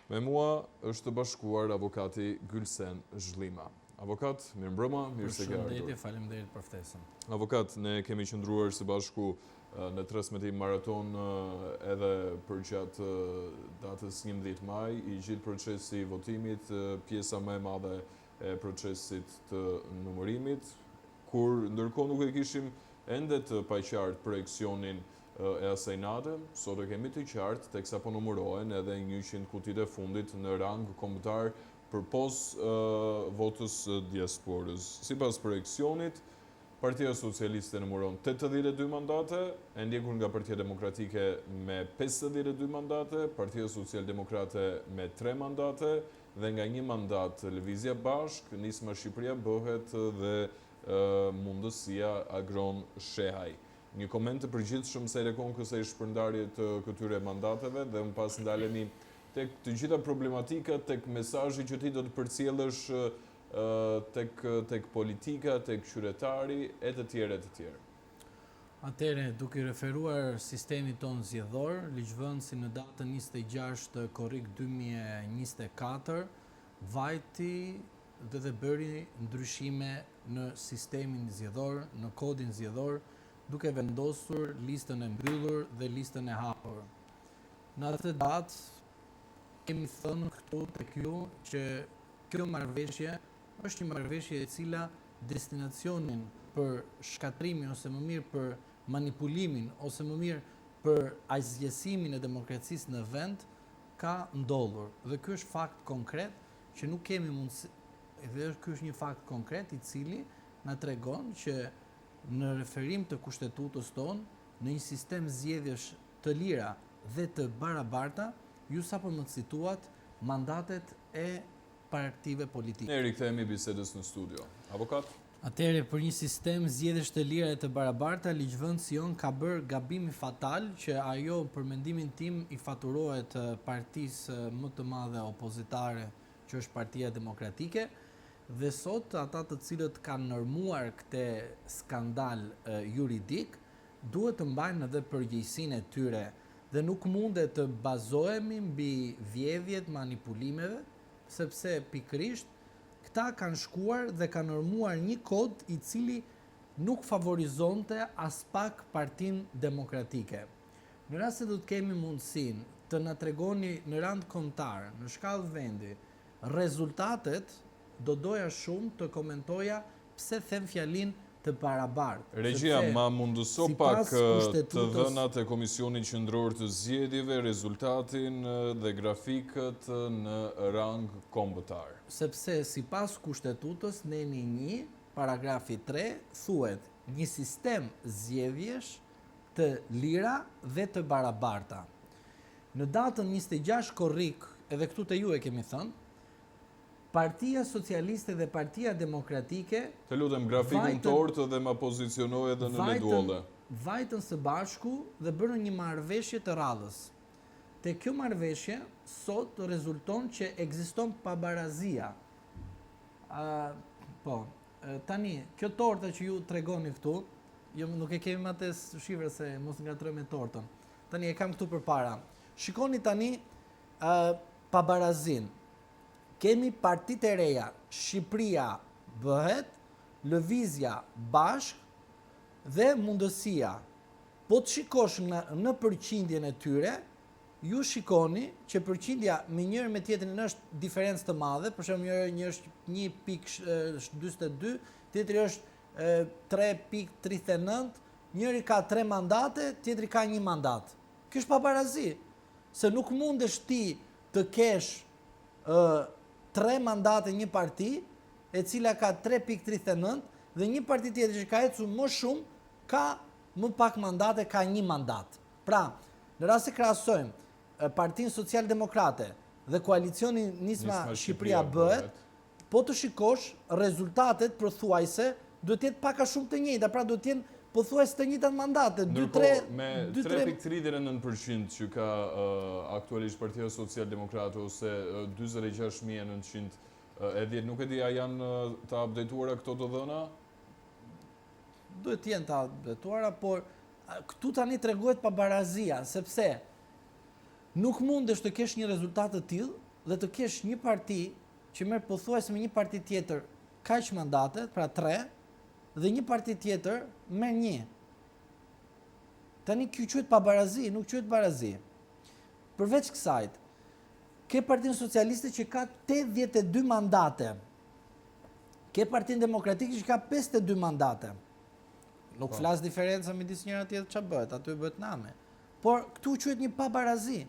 Me mua është bashkuar avokati Gylsen Zhllima. Avokat, mirëmbrëma, mirë se ke ardhur. Përshëndetje, faleminderit për ftesën. Avokat, ne kemi qëndruar së bashku në transmetim maraton edhe përgjatë datës 11 maj, i gjithë procesi i votimit, pjesa më e madhe e procesit të numërimit, kur ndërkohë nuk e kishim ende të paqartë projeksionin e asaj nate, sot e kemi të qartë teksa po numërohen edhe 100 kutitë e fundit në rang kombëtar përpos votës së diasporës. Sipas projeksionit, Partia Socialiste numëron 82 mandate, e ndjekur nga Partia Demokratike me 52 mandate, Partia Socialdemokrate me 3 mandate dhe nga një mandat Lëvizja Bashkë, Nisma Shqipëria bëhet dhe mundësia Agron Shehaj. Një koment të përgjithshëm sa i takon kësaj shpërndarje të këtyre mandateve dhe më pas ndalemi tek të gjitha problematikat, tek mesazhi që ti do të përcjellësh tek tek politika, tek qytetari e të tjerë e të tjerë. Atëherë, duke iu referuar sistemit tonë zgjedhor, ligjvënësi në datën 26 korrik 2024 vajti dhe dhe bëri ndryshime në sistemin zgjedhor, në kodin zgjedhor, duke vendosur listën e mbyllur dhe listën e hapur. Në atë datë kemi thënë këtu tek ju që kjo marrëveshje është një marrëveshje e cila destinacionin për shkatërrimin ose më mirë për manipulimin ose më mirë për asgjësimin e demokracisë në vend ka ndodhur. Dhe ky është fakt konkret që nuk kemi mundësi dhe ky është një fakt konkret i cili na tregon që në referim të kushtetutës tonë, në një sistem zgjedhjesh të lira dhe të barabarta, ju sapo më cituat mandatet e partive politike. Ne rikthehemi bisedës në studio. Avokat? Atëherë, për një sistem zgjedhjesh të lira e të barabarta, ligjvënësi jonë ka bërë gabimin fatal që ajo për mendimin tim i faturohet partisë më të madhe opozitare që është Partia Demokratike dhe sot ata të cilët kanë normuar këtë skandal juridik duhet të mbajnë edhe përgjegjësinë e tyre dhe nuk mundet të bazohemi mbi vjedhjet, manipulimeve, sepse pikërisht këta kanë shkuar dhe kanë normuar një kod i cili nuk favorizonte aspak Partinë Demokratike. Në rast se do të kemi mundësinë të na tregoni në rang kombëtar, në shkallë vendi, rezultatet, do doja shumë të komentoja pse them fjalinë të barabartë, Regjia, sepse ma mundëso pak sipas të Kushtetutës dhënat e Komisionit Qendror të Zgjedhjeve, rezultatin dhe grafikët në rang kombëtar. Sepse sipas Kushtetutës neni 1, paragrafi 3, thuhet një sistem zgjedhjesh të lira dhe të barabarta. Në datën 26 korrik, edhe këtu te ju e kemi thënë, Partia Socialiste dhe Partia Demokratike Të lutem, grafikun vajtën tortë dhe ma poziciono edhe në vajtën Leduolle. vajtën së bashku dhe bënë një marrëveshje të radhës. Te kjo marrëveshje sot rezulton që ekziston pabarazia. Ë, po, tani kjo torta që ju tregoni këtu, jo nuk e kemi më atë shifrë se mos ngatroj me tortën. Tani e kam këtu përpara. Shikoni tani ë pabarazinë. Kemi partitë e reja, Shqipëria bëhet, Lëvizja Bashkë dhe Mundësia. Po të shikosh në në përqindjen e tyre, ju shikoni që përqindja me njërin me tjetrin është diferencë të madhe, për shembull njëri një është 1.42, tjetri është 3.39, njëri ka 3 mandate, tjetri ka një mandat. Kjo është pabarazi, se nuk mundesh ti të kesh ë tre mandate një parti, e cila ka 3.39 dhe një parti tjetër që ka ecur më shumë ka më pak mandate, ka një mandat. Pra, në rast se krahasojmë Partinë Social Demokrate dhe koalicionin Nisma, Nisma Shqipëria Shqipëria bëhet, bëhet. po të shikosh rezultatet pothuajse duhet të jetë pak a shumë të njëjta, pra duhet të jenë pothuajse të njëjtat mandate, 2 Ndërkohë, 3 me 2 3 3.39% që ka aktualisht Partia Social Demokrate ose 46.910, nuk e di a janë të updateuara këto të dhëna? duhet të jenë të updateuara, por këtu tani tregohet pabarazia, sepse nuk mundesh të kesh një rezultat të tillë dhe të kesh një parti që merr pothuajse me një parti tjetër kaq mandate, pra 3, dhe një parti tjetër merr një. Tani kjo quhet pabarazi, nuk quhet barazi. Përveç kësaj, ke Partinë Socialiste që ka 82 mandate. Ke Partinë Demokratike që ka 52 mandate. Nuk po. flas diferenca midis njëra tjetrës ça bëhet, aty bëhet nami. Por këtu quhet një pabarazi.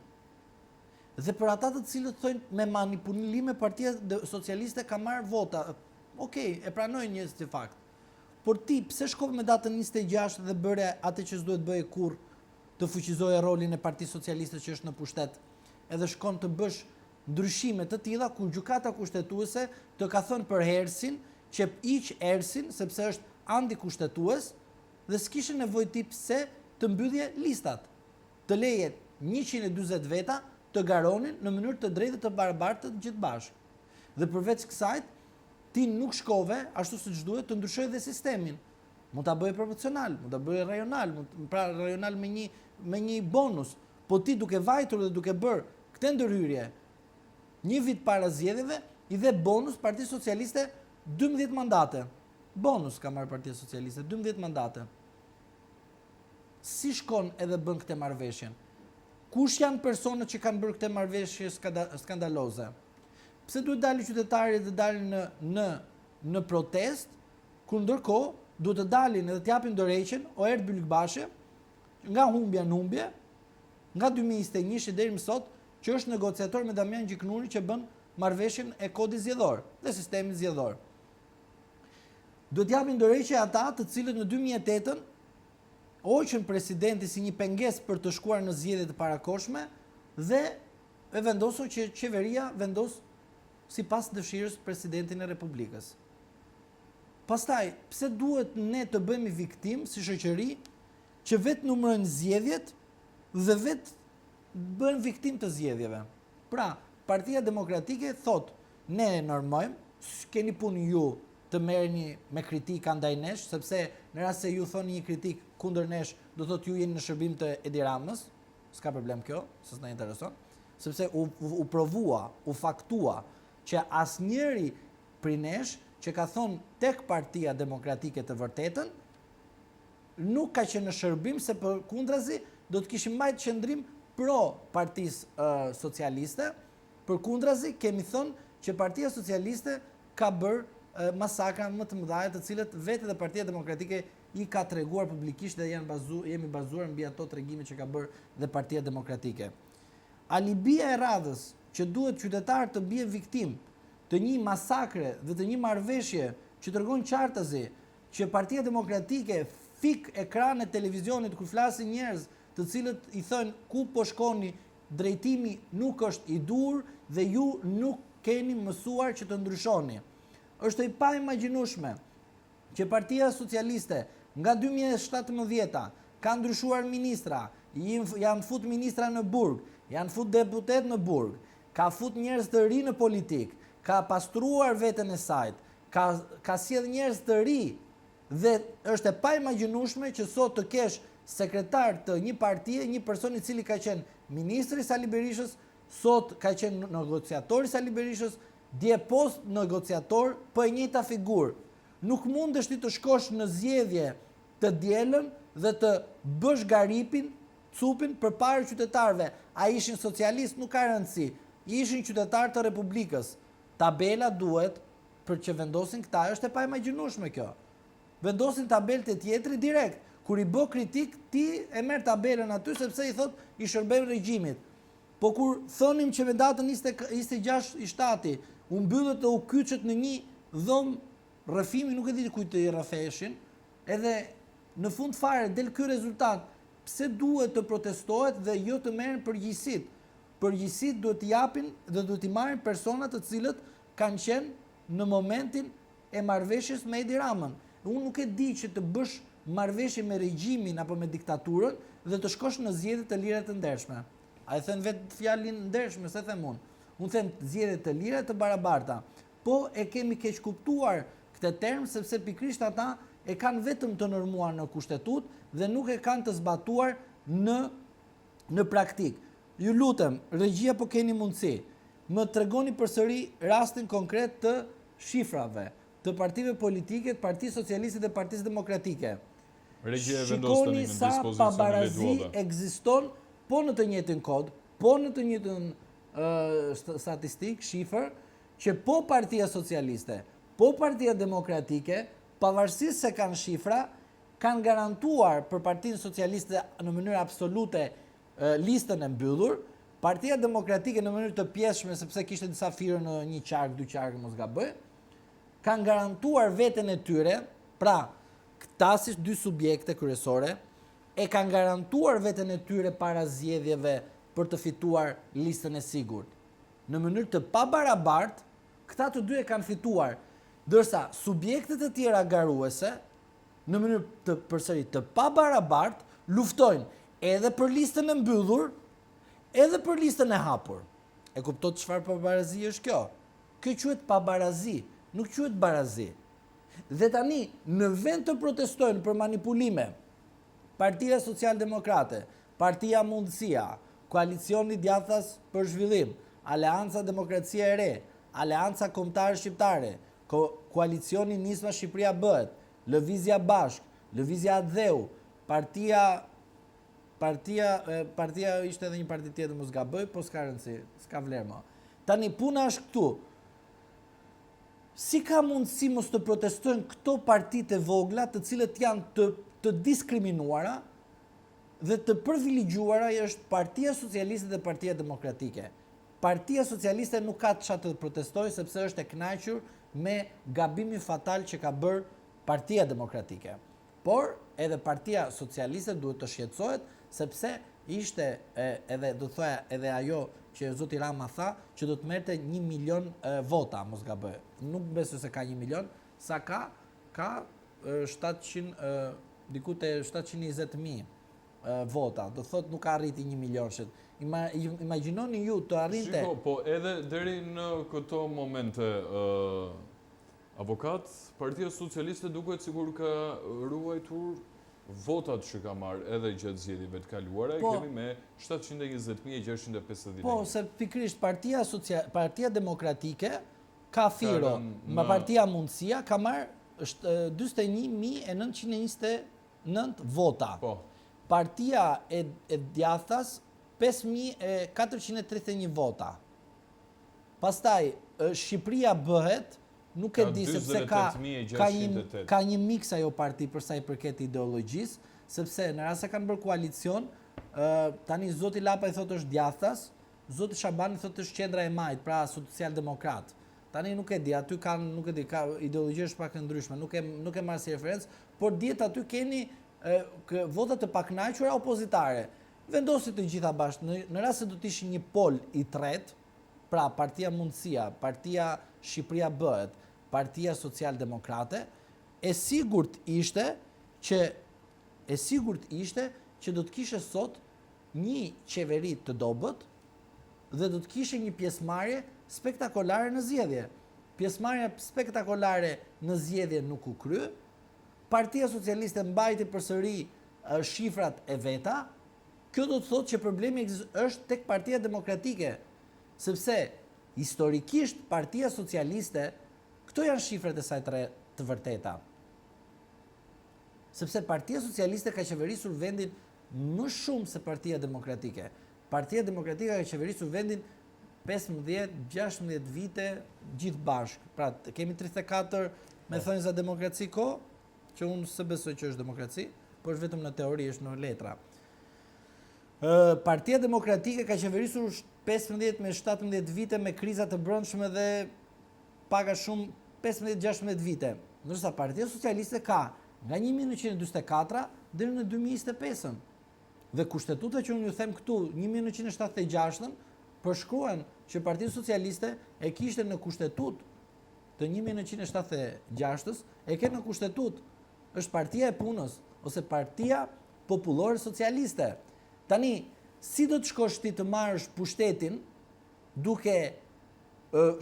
Dhe për ata të cilët thonë me manipulime Partia Socialiste ka marrë vota, okej, e pranoj një si fakt. Por ti pse shkove me datën 26 dhe bëre atë që s'duhet bëje kurrë, të fuqizoje rolin e Partisë Socialiste që është në pushtet, edhe shkon të bësh ndryshime të tilla kur Gjykata Kushtetuese të ka thënë për ERS-in që hiq ERS-in sepse është antikushtetues dhe s'kishe nevojë ti pse të mbyllje listat. Të leje 140 veta të garonin në mënyrë të drejtë dhe të barabartë të gjithë bashkë. Dhe përveç kësaj, ti nuk shkove ashtu siç duhet të ndryshoje dhe sistemin. Mund ta bëje proporcional, mund ta bëje rajonal, mund, pra rajonal me një me një bonus. Po ti duke vajtur dhe duke bërë këtë ndërhyrje një vit para zgjedhjeve, i dhe bonus Partisë Socialiste 12 mandate. Bonus ka marrë Partia Socialiste, 12 mandate. Si shkon edhe bën këtë marrëveshjen? Kush janë personat që kanë bërë këtë marrëveshje skandaloze? Pse duhet dalin qytetarët dhe dalin në në në protestë, kur ndërkohë duhet të dalin edhe të japin dorëheqjen Oerd Bylykbashi nga humbja në humbje, nga 2021 deri më sot, që është negociator me Damian Gjiknuri që bën marrëveshjen e kodit zgjedhor dhe sistemit zgjedhor. Duhet japin dorëheqje ata të cilët në 2008-ën hoqën presidenti si një pengesë për të shkuar në zgjedhje të parakohshme dhe e vendosur që qeveria vendos sipas dëshirës presidentin e Republikës. Pastaj, pse duhet ne të bëhemi viktimë si shoqëri që vetë numërojnë zgjedhjet dhe vetë bëhen viktimë të zgjedhjeve? Pra, Partia Demokratike thotë, ne e normojmë, s'keni punë ju të merreni me kritika ndaj nesh, sepse në rast se ju thoni një kritikë kundër nesh, do thotë ju jeni në shërbim të Edi Ramës, s'ka problem kjo, se s'na intereson, sepse u, u, u provua, u faktua që asnjëri prej nesh që ka thonë tek Partia Demokratike të vërtetën, nuk ka qenë në shërbim se përkundrazi do të kishim mbajt qëndrim pro Partisë Socialiste, përkundrazi kemi thënë që Partia Socialiste ka bërë masakra më të mëdha të cilët vetë edhe Partia Demokratike i ka treguar publikisht dhe janë bazu, jemi bazuar mbi ato tregime që ka bërë dhe Partia Demokratike. Alibia e radhës që duhet qytetarët të bien viktimë të një masakre dhe të një marrëveshje që tregon qartazi që Partia Demokratike fik ekranet e televizionit kur flasin njerëz të cilët i thonë ku po shkoni drejtimi nuk është i duhur dhe ju nuk keni mësuar që të ndryshoni. Është e paimagjinueshme që Partia Socialiste nga 2017-a ka ndryshuar ministra, janë fut ministra në burg, janë fut deputet në burg, ka fut njerëz të ri në politikë, ka pastruar veten e saj, ka ka sjellë njerëz të ri dhe është e paimagjinueshme që sot të kesh sekretar të një partie, një person i cili ka qenë ministri i Sali Berishës, sot ka qenë negociator i Sali Berishës, dje post negociator, po e njëjta figurë. Nuk mundesh ti të shkosh në zgjedhje të dielën dhe të bësh garipin, cupin përpara qytetarëve. A ishin socialistë nuk ka rëndësi. Ishin qytetarë të Republikës. Tabela duhet për që vendosin këta, është e paimagjinueshme kjo. Vendosin tabelë te tjetri direkt. Kur i bë kritik, ti e merr tabelën aty sepse i thot i shërben regjimit. Po kur thonim që me datën 26 i shtati u mbyllët dhe u kyçët në një dhomë rrëfimi, nuk e di kujt të i rrëfeshin, edhe në fund fare del ky rezultat, pse duhet të protestohet dhe jo të merren përgjegjësitë? Përgjegjësitë duhet t'i japin dhe duhet t'i marrin personat të cilët kanë qenë në momentin e marrëveshjes me Edi Ramën. Unë nuk e di që të bësh marrëveshje me regjimin apo me diktaturën dhe të shkosh në zgjedhje të lira të ndershme. A e them vetë fjalën ndershme, s'e them unë. Unë them zgjedhje të lira të barabarta. Po e kemi keqkuptuar këtë term sepse pikërisht ata e kanë vetëm të normuar në kushtetutë dhe nuk e kanë të zbatuar në në praktikë. Ju lutem, regjia po keni mundësi. Më tregoni përsëri rastin konkret të shifrave, të partive politike, të Partisë Socialiste dhe Partisë Demokratike. Regjia e vendos tani Shikoni në sa dispozicionin e pabarazi Leduave. ekziston po në të njëjtin kod, po në të njëjtën statistikë, shifër, që po Partia Socialiste, po Partia Demokratike, pavarësisht se kanë shifra, kanë garantuar për Partinë Socialiste në mënyrë absolute listën e mbyllur, Partia Demokratike në mënyrë të pjesshme, sepse kishte disa firo në një qark, dy qark, mos gaboj, kanë garantuar veten e tyre, pra këta si dy subjekte kryesore, e kanë garantuar veten e tyre para zgjedhjeve për të fituar listën e sigurt. Në mënyrë të pabarabartë, këta të dy e kanë fituar, ndërsa subjektet e tjera garuese, në mënyrë të përsëri të pabarabartë, luftojnë edhe për listën e mbyllur, edhe për listën e hapur. E kupton çfarë pabarazi është kjo? Kjo quhet pabarazi, nuk quhet barazi. Dhe tani, në vend të protestojnë për manipulime, Partia Socialdemokrate, Partia Mundësia, Koalicioni Djathtas për Zhvillim, Aleanca Demokracia e Re, Aleanca Kombëtare Shqiptare, Koalicioni Nisma Shqipëria Bëhet, Lëvizja Bashkë, Lëvizja Atdheu, Partia Partia Partia ishte edhe një parti tjetër mos gaboj, po s'ka rëndësi, s'ka vlerë më. Tani puna është këtu. Si ka mundësi mos të protestojnë këto partitë e vogla, të cilët janë të të diskriminuara dhe të privilegjuara është Partia Socialiste dhe Partia Demokratike. Partia Socialiste nuk ka ça të protestojë sepse është e kënaqur me gabimin fatal që ka bërë Partia Demokratike. Por edhe Partia Socialiste duhet të shqetësohet sepse ishte edhe do të thoja edhe ajo që zoti Rama tha që do të merrte 1 milion vota, mos gaboj. Nuk besoj se ka 1 milion, sa ka? Ka 700 diku te 720.000 vota. Do thotë nuk arriti 1 milionshit. Ima, imagjinoni ju të arrinte Shiko, po edhe deri në këto momente, avokat, Partia Socialiste duket sikur ka ruajtur votat që ka marrë edhe gjatë zgjedhjeve të kaluara, e Po. kemi me 720.651. Po, se pikërisht Partia Social, Partia Demokratike ka firo, rënë ma në- Partia Mundësia ka marrë është 41.929 vota. Po, Partia e, e djathtas 5.431 vota. Pastaj Shqipëria bëhet, nuk e Ka di sepse ka ka një 48.608. ka një miks ajo parti për sa i përket ideologjisë, sepse në rast se kanë bërë koalicion, ë tani zoti Lapaj thotë është djathtas, zoti Shabani thotë është qendra e majt, pra socialdemokrat. Tani nuk e di, aty kanë, nuk e di, ka ideologji është pak e ndryshme, nuk e nuk e marr si referencë, por dihet aty keni e, kë, vota të pakënaqura opozitare. Vendosi të gjitha bashkë, në, në rast se do të ishin një pol i tretë, pra Partia Mundësia, Partia Shqipëria Bëhet, Partia Socialdemokrate, e sigurt ishte që e sigurt ishte që do të kishe sot një qeveri të dobët dhe do të kishe një pjesëmarrje spektakolare në zgjedhje. Pjesëmarrja spektakolare në zgjedhje nuk u kry. Partia Socialiste mbajti përsëri shifrat e veta. Kjo do të thotë që problemi është tek Partia Demokratike, sepse historikisht Partia Socialiste, këto janë shifrat e saj të, re, të vërteta. Sepse Partia Socialiste ka qeverisur vendin më shumë se Partia Demokratike. Partia Demokratike ka qeverisur vendin 15-16 vite gjithë bashkë. Pra, kemi 34 me Po. thonjza demokraci ko, që unë s'e besoj që është demokraci, por është vetëm në teori, është në letra. Ë, Partia Demokratike ka qeverisur 15 me 17 vite me kriza të brendshme dhe pak a shumë 15-16 vite. Ndërsa Partia Socialiste ka nga 1944 deri në 2025-ën. Dhe kushtetuta që unë ju them këtu, 1976-ën, përshkruan që Partia Socialiste e kishte në kushtetut të 1976-ës, e ke në kushtetut. Është Partia e Punës ose Partia Popullore Socialiste. Tani, si do të shkosh ti të marrësh pushtetin duke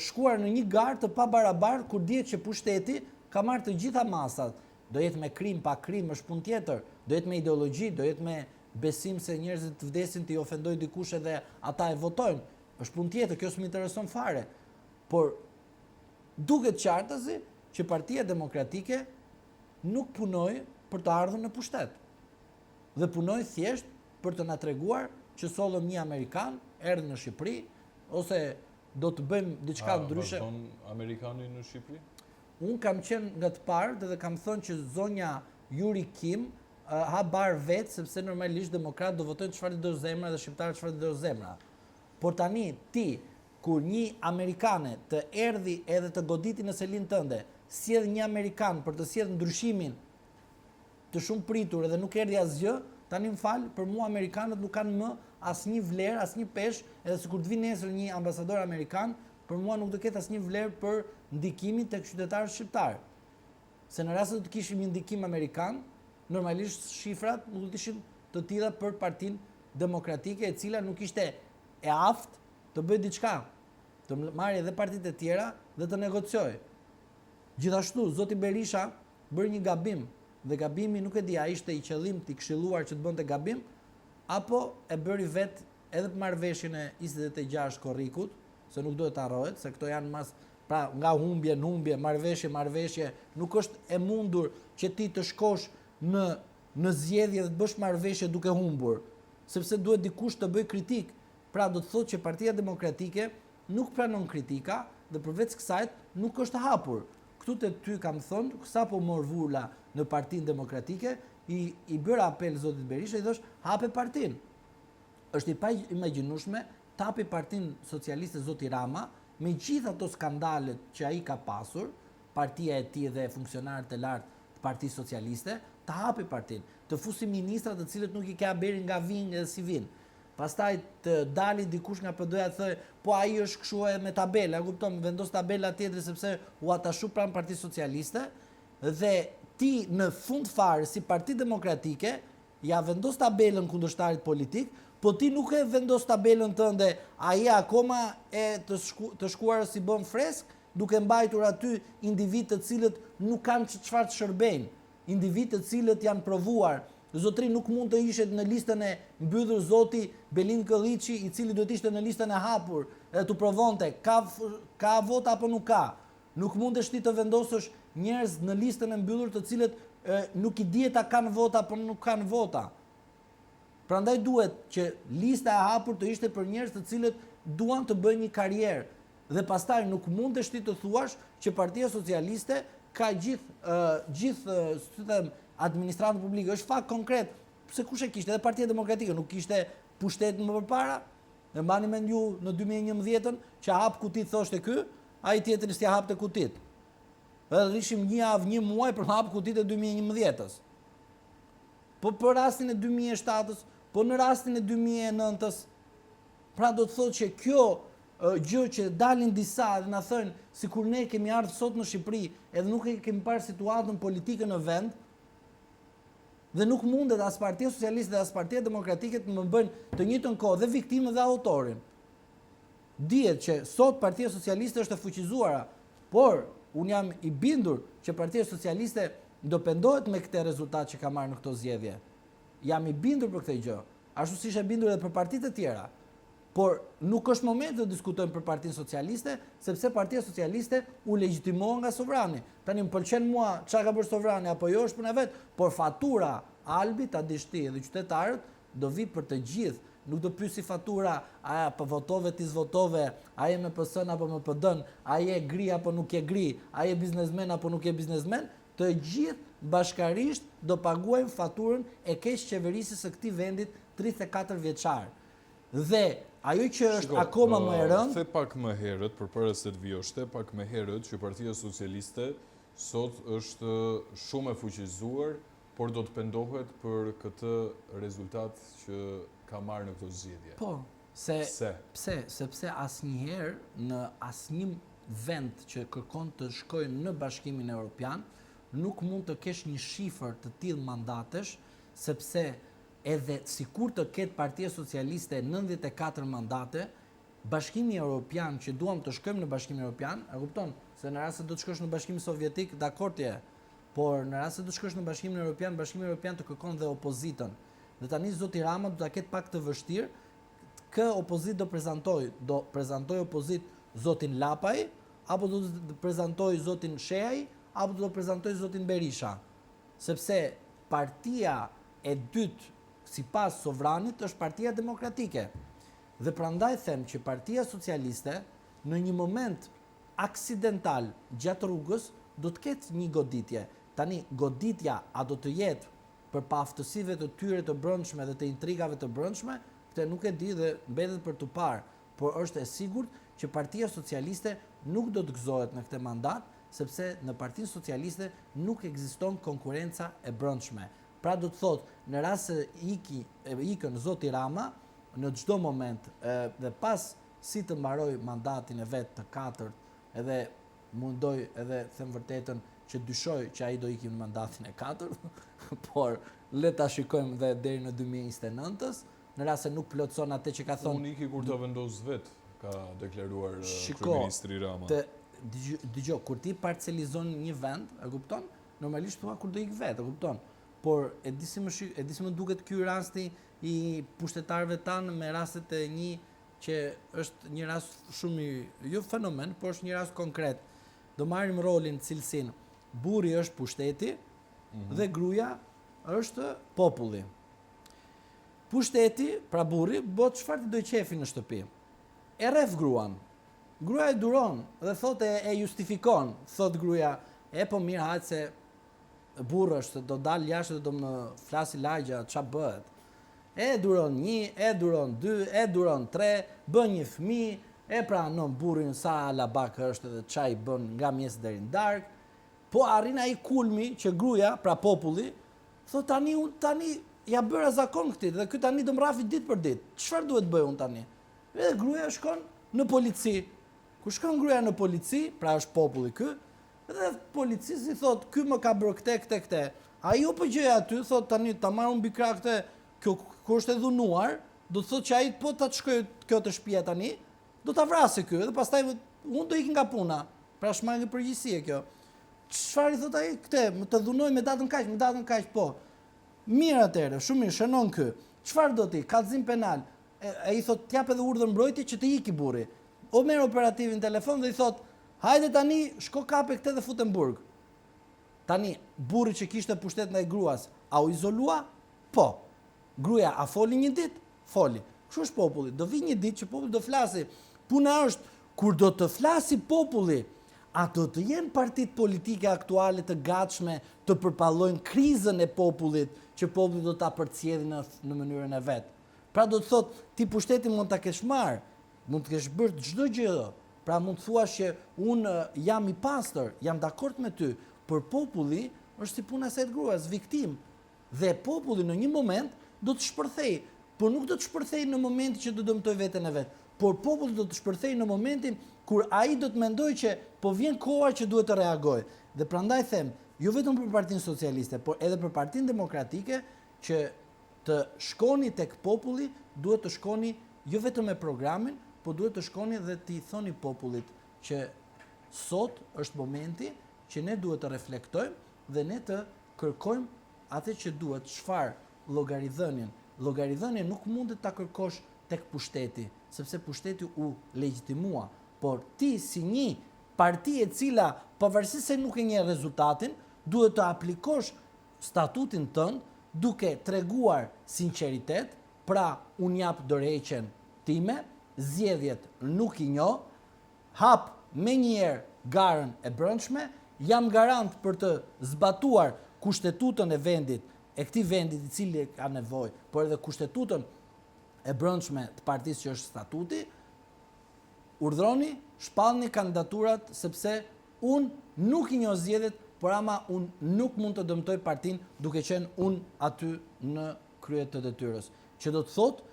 shkuar në një garë të pabarabartë kur dihet që pushteti ka marrë të gjitha masat. Do jetë me krim, pa krim, është punë tjetër. Do jetë me ideologji, do jetë me besim se njerëzit të vdesin të i ofendoj dikush edhe ata e votojnë. Është punë tjetër, kjo s'më intereson fare. Por duket qartazi që Partia Demokratike nuk punoi për të ardhur në pushtet. Dhe punoi thjesht për të na treguar që sollëm një amerikan, erdhi në Shqipëri ose do të bëjmë diçka ndryshe. A vazhdon amerikani në Shqipëri? Unë kam qenë nga të parët dhe kam thënë që zonja Yuri Kim ha bar vetë sepse normalisht demokratët do votojnë çfarë të do zemra dhe shqiptarët çfarë të do zemra. Por tani ti kur një amerikane të erdhi edhe të goditi në selinë tënde, sjell një amerikan për të sjellë ndryshimin të shumëpritur edhe nuk erdhi asgjë, tani më fal, për mua amerikanët nuk kanë më asnjë vlerë, asnjë peshë, edhe sikur të vijë nesër një ambasador amerikan, për mua nuk do ketë asnjë vlerë për ndikimin tek qytetarët shqiptarë. Se në rast se do të kishim një ndikim amerikan, normalisht shifrat nuk do të ishin të tilla për Partinë Demokratike, e cila nuk ishte e aftë të bëjë diçka, të marrë edhe partitë e tjera dhe të negociojë. Gjithashtu, zoti Berisha bëri një gabim dhe gabimi nuk e di a ishte i qëllimtë i këshilluar që të bënte gabim apo e bëri vetë edhe për marrëveshjen e 26 korrikut, se nuk duhet të harrohet, se këto janë mas pra nga humbje në humbje, marrëveshje, marrëveshje, nuk është e mundur që ti të shkosh në në zgjedhje dhe të bësh marrëveshje duke humbur, sepse duhet dikush të bëjë kritikë. Pra do të thotë që Partia Demokratike nuk pranon kritika dhe përveç kësaj nuk është hapur. Këtu te ty kam thënë, sapo mor vula në Partinë Demokratike, i i bëra apel zotit Berisha, i thosh hape partinë. Është e paimagjinueshme të hapi Partinë Socialiste zoti Rama, me gjithë ato skandalet që ai ka pasur, partia e tij dhe funksionarët e lartë të Partisë Socialiste, të hapi partinë, të fusi ministra të cilët nuk i ke haberin nga vijnë dhe si vijnë. Pastaj të dali dikush nga PD-ja të thojë, po ai është kështu e me tabela, e kupton, vendos tabela tjetri sepse u atashu pranë Partisë Socialiste dhe ti në fund fare si Parti Demokratike Ia vendos tabelën kundërshtarit politik, po ti nuk e vendos tabelën tënde, a je akoma e të shku, të shkuarës i bën fresk, duke mbajtur aty individë të cilët nuk kanë çfarë të shërbejnë, individë të cilët janë provuar. Zotri nuk mund të ishe në listën e mbyllur zoti Belind Këlliçi, i cili duhet të ishte në listën e hapur edhe t'u provonte ka ka vota apo nuk ka. Nuk mundesh ti të vendosësh njerëz në listën e mbyllur të cilët nuk i dihet a kanë vota apo nuk kanë vota. Prandaj duhet që lista e hapur të ishte për njerëz të cilët duan të bëjnë një karrierë dhe pastaj nuk mundesh ti të thuash që Partia Socialiste ka gjithë gjithë si të them administratën publike. Është fakt konkret. Pse kush e kishte? Edhe Partia Demokratike nuk kishte pushtet më përpara. E mbani mend ju në 2011-ën që hap kutitë thoshte ky, Ai tjetri s'ia hapte kutitë. Edhe rrishim një javë, një muaj për të hapë kutitë e 2011-ës. Po për rastin e 2007-ës, po në rastin e 2009-ës, pra do të thotë që kjo gjë që dalin disa dhe na thënë sikur ne kemi ardhur sot në Shqipëri edhe nuk e kemi parë situatën politike në vend, dhe nuk mundet as Partia Socialiste dhe as Partia Demokratike të më bëjnë të njëjtën kohë dhe viktimën dhe autorin. Dihet që sot Partia Socialiste është e fuqizuara, por unë jam i bindur që Partia Socialiste do pendohet me këtë rezultat që ka marrë në këto zgjedhje. Jam i bindur për këtë gjë, ashtu si isha i bindur edhe për partitë e tjera. Por nuk është momenti të diskutojmë për Partinë Socialiste, sepse Partia Socialiste u legjitimua nga sovrani. Tani më pëlqen mua çka ka bërë sovrani apo jo është puna e vet, por fatura Albi ta dish ti edhe qytetarët do vi për të gjithë, nuk do pyesi fatura a po votove ti s'votove, a je me PS-n apo me PD-n, a je gri apo nuk je gri, a je biznesmen apo nuk je biznesmen, të gjithë bashkarisht do paguajmë faturën e keqqeverisjes së këtij vendit 34 vjeçar. Dhe ajo që është Shiko, akoma më e rëndë, the pak më herët, përpara se të vijosh, the pak më herët që Partia Socialiste sot është shumë e fuqizuar, Por do të pendohet për këtë rezultat që ka marrë në këto zgjedhje. Po, se Pse? pse? Sepse asnjëherë në asnjë vend që kërkon të shkojë në Bashkimin Europian, nuk mund të kesh një shifër të tillë mandatesh, sepse edhe sikur të ketë Partia Socialiste 94 mandate, Bashkimi Europian që duam të shkojmë në Bashkimin Europian, e kupton, se në rast se do të shkosh në Bashkimin Sovjetik, dakord je, Por, në rast se do të shkosh në Bashkimin Europian, Bashkimi Europian të kërkon dhe opozitën. Dhe tani zoti Rama do ta ketë pak të vështirë. Kë opozitë do prezantojë? Do prezantojë opozitë zotin Lapaj apo do të prezantojë zotin Shehaj apo do të prezantojë zotin Berisha? Sepse partia e dytë sipas sovranit është Partia Demokratike. Dhe prandaj them që Partia Socialiste në një moment aksidental gjatë rrugës do të ketë një goditje. Tani goditja a do të jetë për paaftësive të tyre të brendshme dhe të intrigave të brendshme, këtë nuk e di dhe mbetet për t'u parë, por është e sigurt që Partia Socialiste nuk do të gëzohet në këtë mandat, sepse në Partinë Socialiste nuk ekziston konkurrenca e brendshme. Pra do të thotë, në rast se iki, ikën zoti Rama, në çdo moment dhe pas si të mbarojë mandatin e vet të katërt edhe mendoj edhe them vërtetën që dyshoj që ai do iki në mandatin e katërt, por le ta shikojmë dhe deri në 2029-ës, në rast se nuk plotëson atë që ka thonë. Unë iki kur ta vendos vet, ka deklaruar kryeministri Rama. Të dëgjo, kur ti parcelizon një vend, e kupton? Normalisht thua kur do ik vet, e kupton? Por e di si më e di si më duket ky rasti i pushtetarëve tanë me rastet e një që është një rast shumë i, jo fenomen, por është një rast konkret. Do marrim rolin, cilësinë. Burri është pushteti mm -hmm. dhe gruaja është populli. Pushteti, pra burri, bën çfarë t'i dojë qefi në shtëpi. E rreh gruan. Gruaja e duron dhe thotë e, e justifikon, thotë gruaja, e po mirë hajt se burrë është, do dalë jashtë dhe do më flasi lagja, ça bëhet. E duron një, e duron dy, e duron tre, bën një fëmijë, e pranon burrin sa alabak është dhe ça i bën nga mëngjesi deri në darkë. Po arrin ai kulmi që gruaja, pra populli, thotë tani unë tani ia bëra zakon këtij dhe ky tani do më rrafi ditë për ditë. Çfarë duhet bëj unë tani? Dhe gruaja shkon në polici. Kur shkon gruaja në polici, pra është populli ky, Dhe policisë i thotë, ky më ka bërë këte, këte, këte. Ai OPGJ-ja aty, thotë tani ta marr unë mbi krah këte, kjo kur është e dhunuar, do të thotë që ai po ta të shkojë kjo te shtëpia tani, do ta vrasë ky dhe pastaj unë do iki nga puna. Pra shmangie përgjegjësie kjo. Çfarë i thotë ai? Këte, më të dhunoi me datën kaq, me datën kaq, po. Mirë atëherë, shumë mirë, shënon ky. Çfarë do ti? Kallëzim penal. E, ai thotë, t'jap edhe urdhër mbrojtje që të iki burri. O merr operativin telefon dhe i thotë, Hajde tani, shko kape këtë dhe fute në burg. Tani, burri që kishte pushtet ndaj gruas, a u izolua? Po. Gruaja a foli një ditë? Foli. Kështu është populli. Do vijë një ditë që populli do flasi. Puna është, kur do të flasi populli, a do të jenë partitë politike aktuale të gatshme të përballojnë krizën e popullit, që populli do ta përcjellë në, në mënyrën e vet. Pra do të thotë, ti pushtetin mund ta kesh marrë, mund të kesh bërë çdo gjë, Pra mund të thuash që unë jam i pastër, jam dakord me ty, por populli është si puna e asaj gruas, viktimë. Dhe populli në një moment do të shpërthejë, por nuk do të shpërthejë në momentin që do dëmtojë veten e vet, por populli do të shpërthejë në momentin kur ai do të mendojë që po vjen koha që duhet të reagojë. Dhe prandaj them, jo vetëm për Partinë Socialiste, por edhe për Partinë Demokratike që të shkoni tek populli, duhet të shkoni jo vetëm me programin, po duhet të shkoni dhe t'i thoni popullit që sot është momenti që ne duhet të reflektojmë dhe ne të kërkojmë atë që duhet, çfarë llogaridhënien. Llogaridhënien nuk mundet ta kërkosh tek pushteti, sepse pushteti u legjitimua, por ti si një parti e cila pavarësisht se nuk e njeh rezultatin, duhet të aplikosh statutin tënd duke treguar sinqeritet, pra unë jap dorëheqjen time, zgjedhjet nuk i njoh, hap menjëherë garën e brendshme, jam garant për të zbatuar kushtetutën e vendit, e këtij vendit i cili ka nevojë, por edhe kushtetutën e brendshme të partisë që është statuti, urdhëroni, shpallni kandidaturat sepse unë nuk i njoh zgjedhjet, por ama unë nuk mund të dëmtoj partinë duke qenë unë aty në krye të detyrës. Që do të thotë,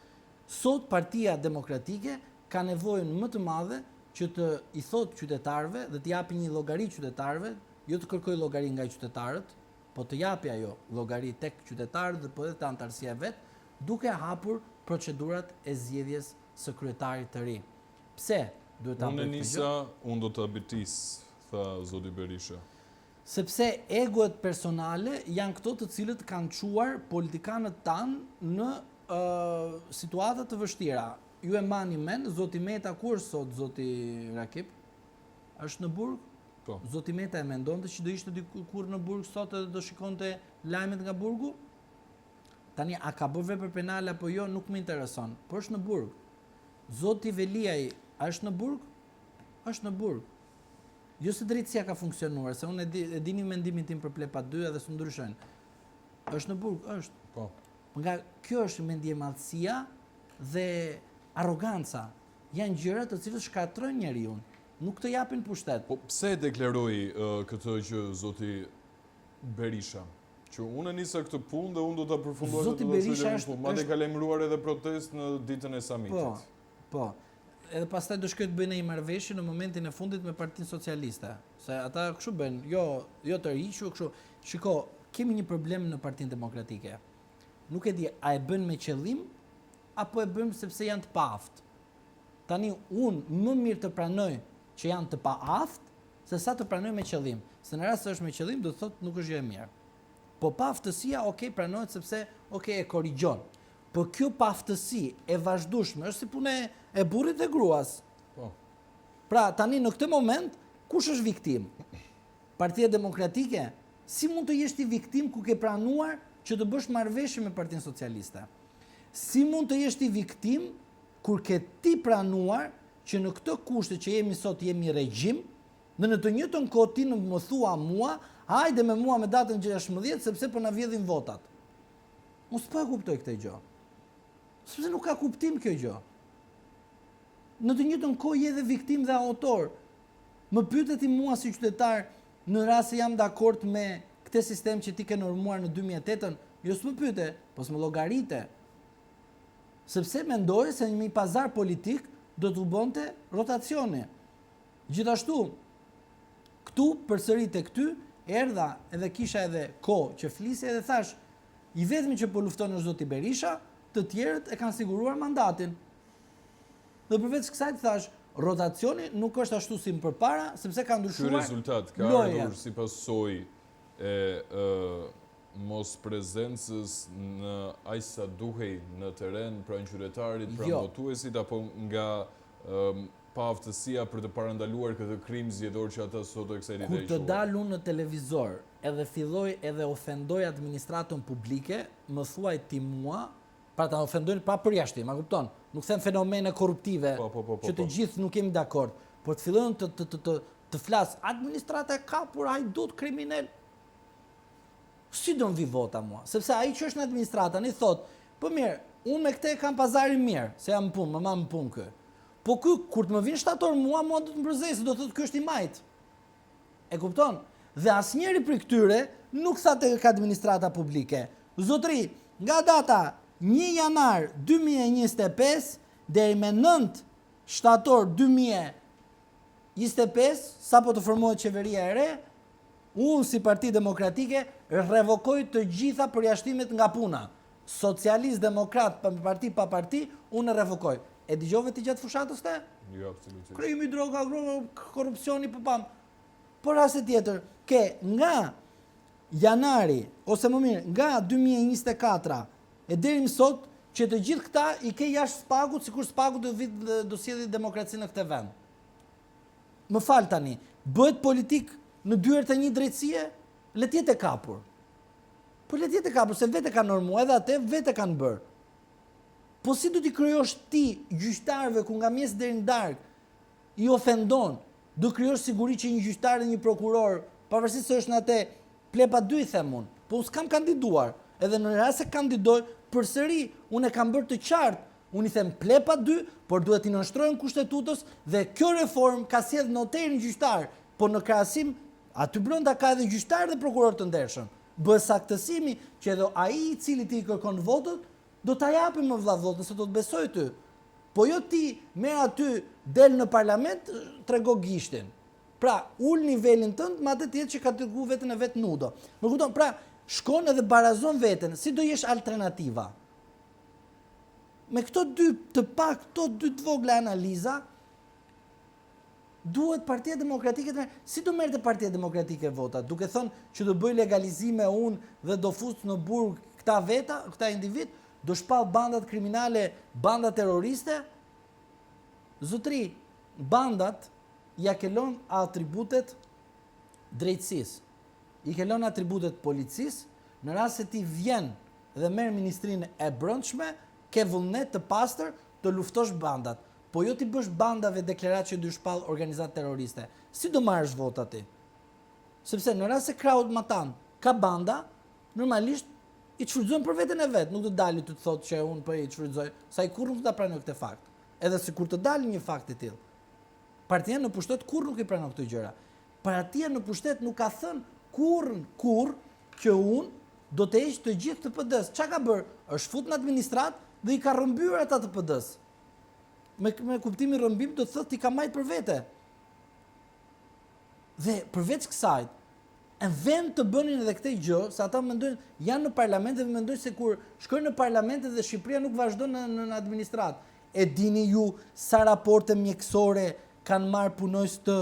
sot Partia Demokratike ka nevojën më të madhe që të i thotë qytetarëve dhe të japi një llogari qytetarëve, jo të kërkojë llogari nga qytetarët, po të japi ajo llogari tek qytetarët dhe po edhe te anëtarësia e vet, duke hapur procedurat e zgjedhjes së kryetarit të ri. Pse duhet ta bëjë këtë gjë? Unë e nisa, unë do ta bitis, tha zoti Berisha. Sepse egoet personale janë këto të cilët kanë çuar politikanët tanë në situata të vështira. Ju e mbani mend, zoti Meta ku është sot zoti Rakip? Është në burg? Po. Zoti Meta e mendonte që do ishte dikur në burg sot edhe do shikonte lajmet nga burgu? Tani a ka bërë vepër penale apo jo, nuk më intereson, por është në burg. Zoti Veliaj a është në burg? Është në burg. Jo se drejtësia ka funksionuar, se unë e, di, e dini mendimin tim për Plepa 2 edhe s'u ndryshojnë. Është në burg, është. Po. Nga kjo është mendjemadhësia dhe arroganca. Janë gjëra të cilat shkatërrojnë njeriun, nuk të japin pushtet. Po pse e deklaroi uh, këtë gjë zoti Berisha? Që unë e nisa këtë punë dhe unë do ta përfundoj dhe Zoti do ta çoj Berisha deri në është fund. Madje është ka lajmëruar edhe protestë në ditën e po, samitit. po. Edhe pastaj do shkojë të bëjë një marrëveshje në momentin e fundit me Partinë Socialiste, se ata kështu bëjnë, jo jo të riqu, kështu. Shiko, kemi një problem në Partinë Demokratike. Nuk e di a e bëjnë me qëllim apo e bëjnë sepse janë të paaftë. Tani unë më mirë të pranoj që janë të paaftë se sa të pranoj me qëllim. Se në rast se është me qëllim, do të thotë nuk është gjë e mirë. Po paaftësia, ok, pranohet sepse, ok, e korrigjon. Po kjo paaftësi e vazhdueshme është si puna e burrit dhe gruas. Po. Pra, tani në këtë moment, kush është viktimë? Partia Demokratike? Si mund të jesh ti viktimë ku ke pranuar që të bësh marrëveshje me Partinë Socialiste? Si mund të jesh ti viktimë kur ke ti pranuar që në këto kushte që jemi sot jemi regjim, dhe në të njëjtën kohë ti më thua mua, hajde me mua me datën 16 sepse po na vjedhin votat. Unë s'po e kuptoj këtë gjë. Sepse nuk ka kuptim kjo gjë. Në të njëjtën kohë je edhe viktimë dhe autor. Më pyete ti mua si qytetar në rast se jam dakord me këtë sistem që ti ke normuar në 2008-ën, jo s'më pyete, po s'më llogarite. Sepse mendoj se një pazar politik do t'u bonte rotacioni. Gjithashtu, këtu përsëri tek ty erdha edhe kisha edhe kohë që flisja edhe thash, i vetmi që po lufton është zoti Berisha, të tjerët e kanë siguruar mandatin. Dhe përveç kësaj të thash, rotacioni nuk është ashtu si më përpara, sepse ka Ky ndryshuar rezultat ka loja. ardhur si pasojë e ë mosprezencës në aq sa duhej në terren pranë qytetarit, pranë Jo. votuesit apo nga ë paaftësia për të parandaluar këtë krim zgjedhor që ata sot e kësaj dite Kur e të quajnë. dal unë në televizor edhe filloj edhe ofendoj administratën publike, më thuaj ti mua, pra ta ofendojnë pa përjashtim, a kupton? Nuk them fenomene korruptive Po, po, po, po, që të po. gjithë nuk jemi dakord, por të fillojnë të të të të, të flas administrata e kapur, hajdut, kriminal. Si do më vi vota mua? Sepse ai që është në administratë tani thot, po mirë, unë me këtë e kam pazarin mirë, se jam në punë, më ma në punë ky. Po ky kur të më vinë shtator mua, mua do të më përzej, se do thotë ky është i majt. E kupton? Dhe asnjëri prej këtyre nuk tha tek administrata publike. Zotri, nga data 1 janar 2025 deri me 9 shtator 2025, sapo të formohet qeveria e re, unë si Parti Demokratike revokoj të gjitha përjashtimet nga puna. Socialist, demokrat, pa parti, pa parti, unë e revokoj. E dëgjove ti gjatë fushatës te? Jo, absolutisht. Krimi, droga, droga, korrupsioni, po pam. Por rasti tjetër, ke nga janari, ose më mirë, nga 2024 e deri më sot, që të gjithë këta i ke jashtë SPAK-ut, sikur SPAK-u do vit do sjelli demokraci në këtë vend. Më fal tani, bëhet politik në dyert e një drejtësie, le të jetë e kapur. Po le të jetë e kapur, se vetë e kanë normuar, edhe atë vetë e kanë bërë. Po si do t'i krijosh ti gjyqtarëve ku nga mëngjesi deri në darkë i ofendon, do krijosh siguri që një gjyqtar dhe një prokuror, pavarësisht se është në atë plepa dy i them unë, po unë s'kam kandiduar, edhe në rast se kandidoj, përsëri unë e kam bërë të qartë, unë i them plepa dy, por duhet t'i nënshtrohen kushtetutës dhe kjo reformë ka sjellë noterin gjyqtar, po në krahasim aty brenda ka edhe gjyqtar dhe prokuror të ndershëm. Bëhet saktësimi që edhe ai i cili ti i kërkon votët, do ta japim më vlla votën, se do të besoj ty. Po jo ti merr aty, del në parlament, trego gishtin. Pra, ul nivelin tënd me atë tjetër që ka treguar veten e vet nudo. Më kupton? Pra, shkon edhe barazon veten, si do jesh alternativa? Me këto dy të pak, këto dy të vogla analiza, duhet Partia Demokratike të merr, si do merrte Partia Demokratike vota, duke thënë që do bëj legalizime unë dhe do fus në burg këta veta, këta individ, do shpall bandat kriminale, banda terroriste? Zotëri, bandat ia ke lënë atributet drejtësisë. I ke lënë atributet policisë, në rast se ti vjen dhe merr ministrinë e brendshme, ke vullnet të pastër të luftosh bandat. Po jo t'i bësh bandave deklaratë që do i shpall organizatë terroriste. Si do marrësh vota ti? Sepse në rast se krahut matanë ka banda, normalisht i shfrytëzon për veten e vet, nuk do dali të të thotë që unë po i shfrytëzoj, se ai kurrë nuk do ta pranojë këtë fakt. Edhe sikur të dalë një fakt i tillë. Partia në pushtet kurrë nuk i pranon këto gjëra. Partia në pushtet nuk ka thënë kurrë, kurrë që unë do të heq të gjithë të PD-së. Ça ka bërë? Është fut në administratë dhe i ka rrëmbyer ata të PD-së. Me, me kuptimin rrëmbim do të thotë i ka majt për vete. Dhe përveç kësaj, në vend të bënin edhe këtë gjë, se ata mendojnë, janë në parlament dhe mendojnë se kur shkojnë në parlament dhe Shqipëria nuk vazhdon në, në, në administratë. E dini ju sa raporte mjekësore kanë marrë punonjës të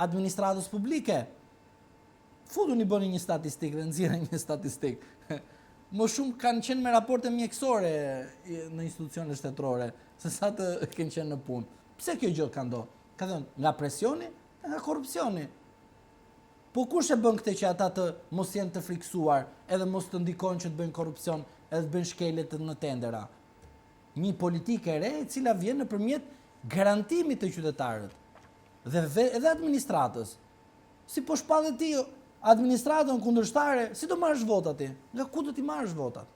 administratës publike? Futuni bëni një statistikë dhe nxirrni një statistikë. Më shumë kanë qenë me raporte mjekësore në institucione shtetërore, se sa të kenë qenë në punë. Pse kjo gjë ka ndodhur? Ka thënë, nga presioni dhe nga korrupsioni. Po kush e bën këtë që ata të mos jenë të frikësuar edhe mos të ndikojnë që të bëjnë korrupsion edhe të bëjnë shkelje të në tendera? Një politikë e re e cila vjen nëpërmjet garantimit të qytetarët dhe edhe administratës. Si po shpalle ti administratën kundërshtare, si do marrësh votat ti? Nga ku do t'i marrësh votat?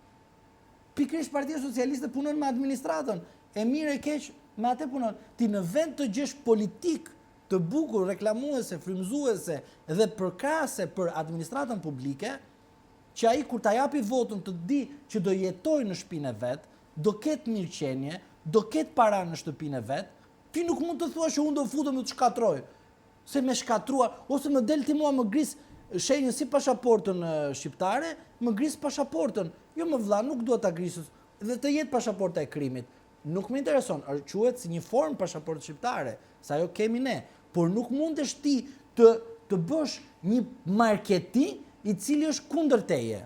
Pikërisht Partia Socialiste punon me administratën, e mirë e keq me atë punon. Ti në vend të gjesh politikë të bukur, reklamuese, frymëzuese dhe përkrahëse për administratën publike, që ai kur ta japi votën të di që do jetojë në shtëpinë e vet, do ketë mirëqenie, do ketë para në shtëpinë e vet, ti nuk mund të thuash që unë do futem dhe të shkatërroj. Se me shkatërruar, ose më del ti mua më gris shenjën si pashaportën shqiptare, më gris pashaportën. Jo më vlla, nuk dua ta grisës dhe të jetë pashaporta e krimit. Nuk më intereson, quhet si një formë pashaportë shqiptare, se ajo kemi ne, por nuk mundesh ti të të bësh një marketing i cili është kundër teje.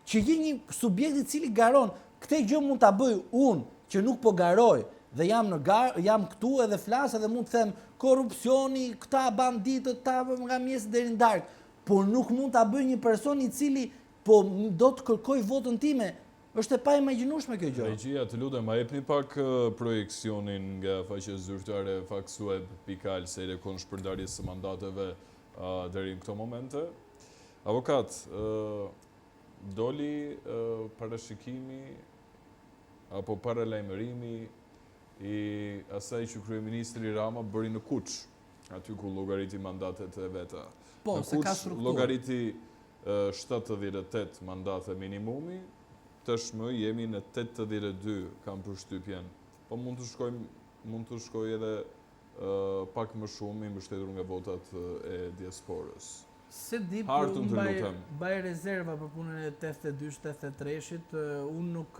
Që je një subjekt i cili garon, këtë gjë mund ta bëj unë që nuk po garoj dhe jam në gar, jam këtu edhe flas edhe mund të them korrupsioni, këta banditët, këta nga mëngjesi deri në darkë, por nuk mund ta bëj një person i cili po do të kërkoj votën time, Është e paimagjinueshme kjo gjë. Regjia, të lutem, ma jepni pak projeksionin nga faqja zyrtare faxweb.al sa i takon shpërndarjes së mandateve deri në këto momente. Avokat, doli parashikimi apo paralajmërimi i asaj që kryeministri Rama bëri në Kuç, aty ku llogariti mandatet e veta. Po, se ka strukturë. Llogariti 78 mandate minimumi, tashmë jemi në 82, kam përshtypjen. Po mund të shkojmë, mund të shkojë edhe pak më shumë i mbështetur nga votat e diasporës. Se di, po unë mbaj, mbaj rezerva për punën e 82 83-shit, unë nuk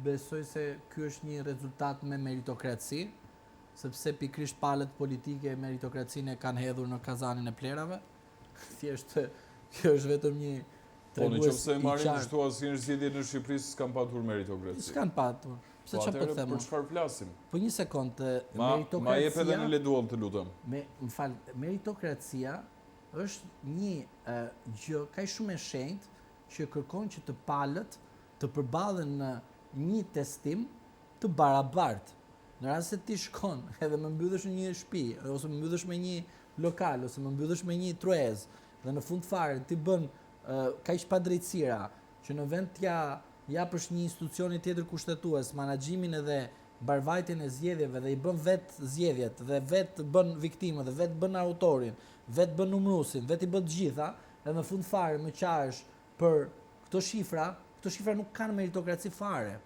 besoj se ky është një rezultat me meritokraci, sepse pikërisht palët politike meritokracinë e kanë hedhur në kazanin e plehrave. Thjesht kjo është vetëm një tregues. Po në qoftë se e marrim kështu asnjëherë zgjedhjet në Shqipëri s'kan patur meritokraci. S'kan patur. Pse po çfarë po them? Për çfarë flasim? Po një sekond, meritokracia. Ma jep edhe në Leduol, të lutem. Me, më fal, meritokracia është një gjë kaq shumë e shenjtë që kërkon që të palët të përballen në një testim të barabartë. Në rast se ti shkon edhe më mbyllësh në një shtëpi ose më mbyllësh me një lokal ose më mbyllësh me një tryezë dhe në fund fare ti bën kaq padrejtësira që në vend t'ja japësh një institucioni tjetër kushtetues menaxhimin edhe mbarëvajtjen e zgjedhjeve dhe i bën vetë zgjedhjet dhe vetë bën viktimën dhe vetë bën autorin, vetë bën numëruesin, vetë i bën të gjitha dhe në fund fare më qahesh për këto shifra, këto shifra nuk kanë meritokraci fare.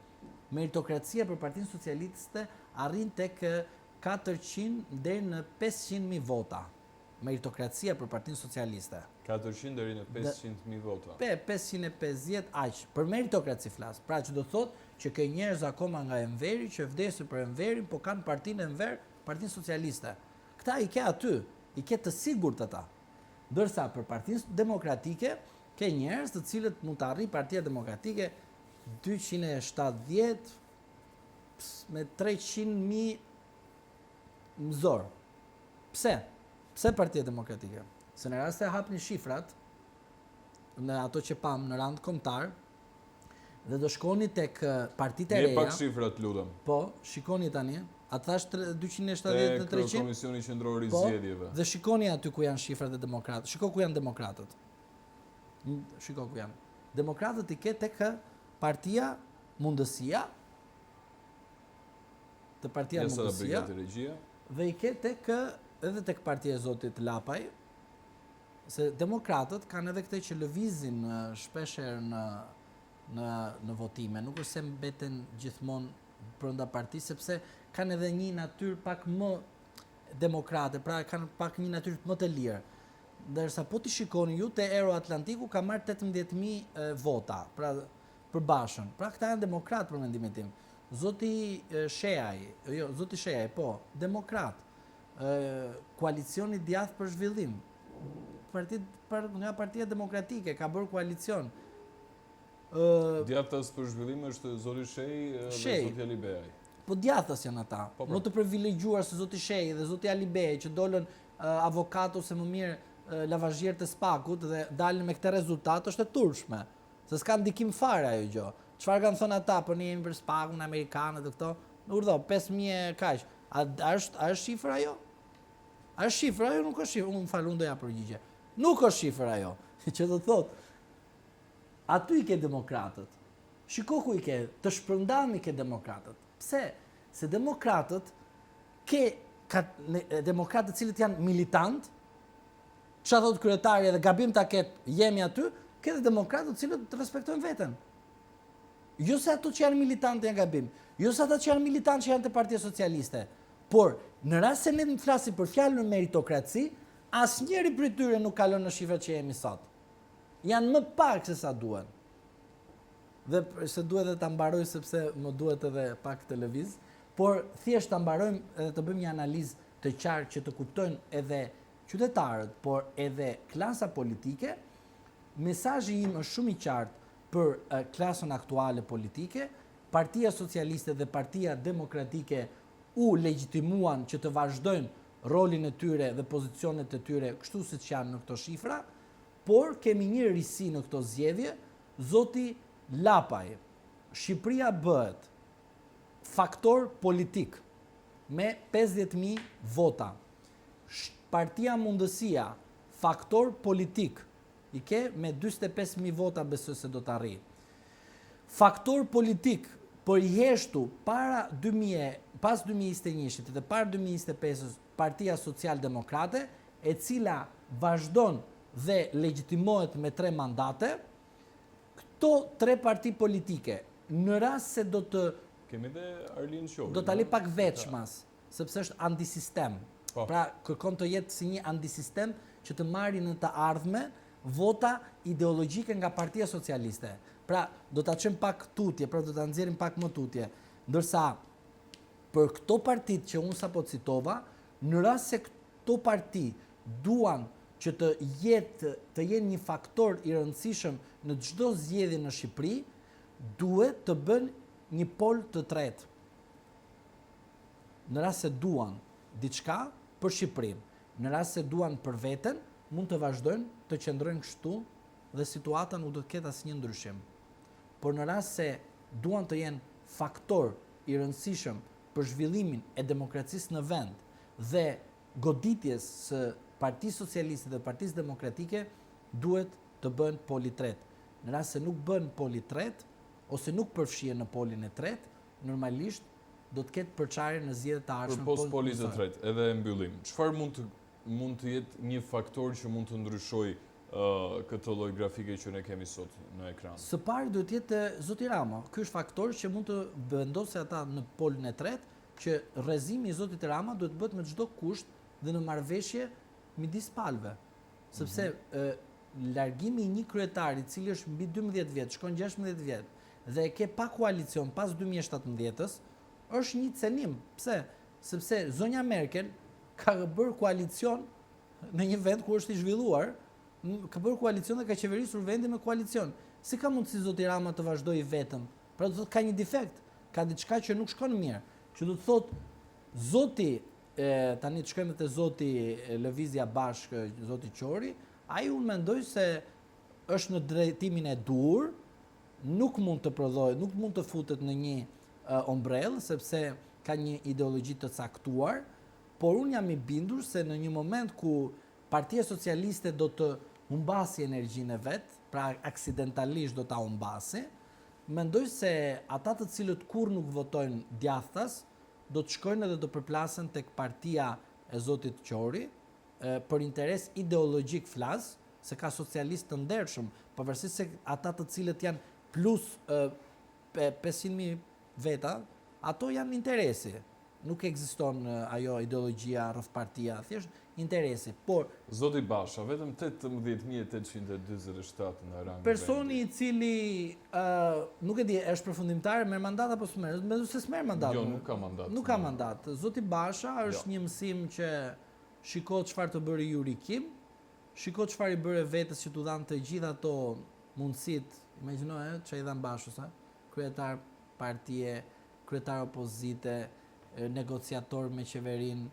Meritokracia për Partinë Socialiste arrin tek 400 deri në 500 mijë vota. Meritokracia për Partinë Socialiste. 400 deri në 500 mijë vota. Pe, 550 aq. Për meritokraci flas. Pra që do thotë që ke njerëz akoma nga Enveri që vdesin për Enverin, po kanë Partinë Enver, Partinë Socialiste. Këta i ke aty, i ke të sigurt ata. Ndërsa për Partinë Demokratike ke njerëz të cilët mund të arrijë Partia Demokratike 270 me 300 mijë. Më zor. Pse? Pse Partia Demokratike? Se në rast se hapni shifrat, në ato që pamë në rang kombëtar, dhe do shkoni tek partitë e reja. Ne pak shifrat, lutem. Po, shikoni tani. A të thashë 270 dhe 300? Tek Komisioni Qendror i po, Zgjedhjeve. Dhe shikoni aty ku janë shifrat e demokratët. Shiko ku janë demokratët. Shiko ku janë. Demokratët i ke tek partia Mundësia, te partia Mundësia, dhe i ke tek edhe tek partia e zotit Lapaj, se demokratët kanë edhe këtë që lëvizin shpesh herë në në në votime, nuk është se mbeten gjithmonë brenda partisë sepse kanë edhe një natyrë pak më demokrate, pra kanë pak një natyrë më të lirë. Ndërsa po t'i shikoni ju te Euroatlantiku ka marrë 18000 vota, pra për Bashën. Pra këta janë demokratë për mendimin tim. Zoti Shehaj, jo, zoti Shehaj, po, demokrat. Ë koalicioni djathtë për zhvillim. Partit par, nga Partia Demokratike ka bërë koalicion. Ë Djathtas për zhvillim është zoti Shehaj dhe zoti Alibeaj. Po djathtas janë ata. Po, pra. Më të privilegjuar se zoti Shehaj dhe zoti Alibeaj që dolën avokatë ose më mirë lavazhierë të SPAK-ut dhe dalin me këtë rezultat është e turpshme. Se s'ka ndikim fare ajo gjë. Çfarë kanë thënë ata, po ne jemi për SPAK-un, amerikanët dhe këto? Urdhëro, 5000 e kaq. A, a është a është shifër ajo? A është shifër ajo? Nuk është shifër. Unë më fal, unë do jap përgjigje. Nuk është shifër ajo. Që do të thotë, aty i ke demokratët. Shiko ku i ke, të shpërndamë i ke demokratët. Pse? Se demokratët ke ka, ne, demokratët të cilët janë militant, Ça thotë kryetari edhe gabim ta ketë, jemi aty, ke dhe demokratë të cilët respektojnë veten. Jo se ato që janë militantë janë gabim, jo se ata që janë militantë që janë te Partia Socialiste, por në rast se ne flasim për fjalën meritokraci, asnjëri prej tyre nuk kalon në shifrat që jemi sot. Janë më pak se sa duhen. Dhe se duhet edhe ta mbaroj sepse më duhet edhe pak të lëviz, por thjesht ta mbarojmë edhe të bëjmë një analizë të qartë që të kuptojnë edhe qytetarët, por edhe klasa politike, mesazhi im është shumë i qartë për klasën aktuale politike, Partia Socialiste dhe Partia Demokratike u legjitimuan që të vazhdojnë rolin e tyre dhe pozicionet e tyre kështu siç janë në këto shifra, por kemi një risi në këto zgjedhje, zoti Lapaj, Shqipëria bëhet faktor politik me 50.000 vota. Partia Mundësia, faktor politik, i ke me 45.000 vota besoj se do të arrijë. Faktor politik, por i heshtu para 2000, pas 2021-shit dhe para 2025-ës Partia Social Demokrate, e cila vazhdon dhe legjitimohet me tre mandate, këto tre parti politike, në rast se do të Kemi dhe Arlind Qorin. Do ta li pak veçmas, sepse është antisistem. Po. Pra, kërkon të jetë si një antisistem që të marri në të ardhme vota ideologjike nga Partia Socialiste. Pra, do ta çojmë pak tutje, pra do ta nxjerrim pak më tutje. Ndërsa për këto partitë që unë sapo citova, në rast se këto parti duan që të jetë të jenë një faktor i rëndësishëm në çdo zgjedhje në Shqipëri, duhet të bëjnë një pol të tretë. Në rast se duan diçka për Shqipërinë, në rast se duan për veten, mund të vazhdojnë të qëndrojnë kështu dhe situata nuk do të ketë asnjë ndryshim. Por në rast se duan të jenë faktor i rëndësishëm për zhvillimin e demokracisë në vend dhe goditjes së Partisë Socialiste dhe Partisë Demokratike, duhet të bëhen pol i tretë. Në rast se nuk bëhen pol i tretë ose nuk përfshihen në polin e tretë, normalisht do të ketë përçarje në zgjedhjet e ardhshme. Përpos polit të tretë, edhe e mbyllim. Çfarë mund të mund të jetë një faktor që mund të ndryshojë këtë lloj grafike që ne kemi sot në ekran? Së pari duhet të jetë zoti Rama. Ky është faktor që mund të vendosë ata në polin e tretë, që rrëzimi i zotit Rama duhet të bëhet me çdo kusht dhe në marrëveshje midis palëve. Sepse mm -hmm. largimi i një kryetari i cili është mbi 12 vjet, shkon 16 vjet dhe e ke pa koalicion pas 2017-ës, është një cenim. Pse? Sepse zonja Merkel ka bërë koalicion në një vend ku është i zhvilluar, ka bërë koalicion dhe ka qeverisur vendin me koalicion. Si ka mundësi zoti Rama të vazhdojë vetëm? Pra do të thotë ka një defekt, ka diçka që nuk shkon mirë. Që do të thotë zoti Tani të shkojmë te zoti Lëvizja Bashkë, zoti Qori, ai unë mendoj se është në drejtimin e duhur, nuk mund të prodhojë, nuk mund të futet në një ombrellë, sepse ka një ideologji të caktuar, por unë jam i bindur se në një moment ku Partia Socialiste do të humbasi energjinë e vet, pra aksidentalisht do ta humbasi, mendoj se ata të cilët kurrë nuk votojnë djathtas, do të shkojnë edhe do përplasen tek partia e zotit Qori, për interes ideologjik flas, se ka socialistë të ndershëm, pavarësisht se ata të cilët janë plus 500.000 veta, ato janë interesi. Nuk ekziston ajo ideologjia rreth partia, thjesht interesi, por Zoti Basha, vetëm 18847 në rang Personi i cili ë nuk e di, është përfundimtar, merr mandat apo s'merr? Mendoj se s'merr mandat. Jo, nuk ka mandat. Nuk ka mandat. Zoti Basha është jo. një mësim që shiko çfarë të bëri Yuri Kim, shiko çfarë i bëre vetes që t'u dhanë të gjitha ato mundësitë, imagjino e, ç'i dhanë Bashës, ë? Kryetar partie, kryetar opozite, negociator me qeverinë,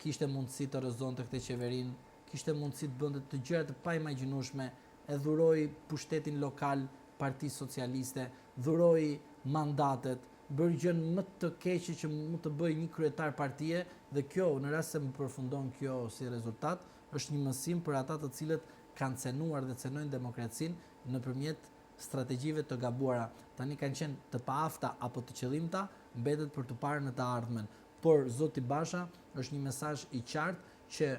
kishte mundësi të rrëzonte këtë qeverinë, kishte mundësi të bënte të gjëra të paimagjinueshme, e dhuroi pushtetin lokal Partisë Socialiste, dhuroi mandatet, bëri gjënë më të keqe që mund të bëjë një kryetar partie dhe kjo, në rast se më përfundon kjo si rezultat, është një mësim për ata të cilët kanë cenuar dhe cenojnë demokracinë nëpërmjet strategjive të gabuara. Tani kanë qenë të paafta apo të qëllimta, mbetet për t'u parë në të ardhmen. Por zoti Basha është një mesazh i qartë që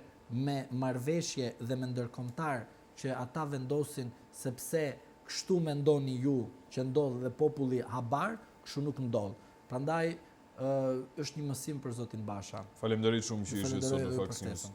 me marrëveshje dhe me ndërkombëtarë që ata vendosin sepse kështu mendoni ju që ndodh dhe populli ha bar, kështu nuk ndodh. Prandaj është një mësim për zotin Basha. Faleminderit shumë që ishit sot në Fax News.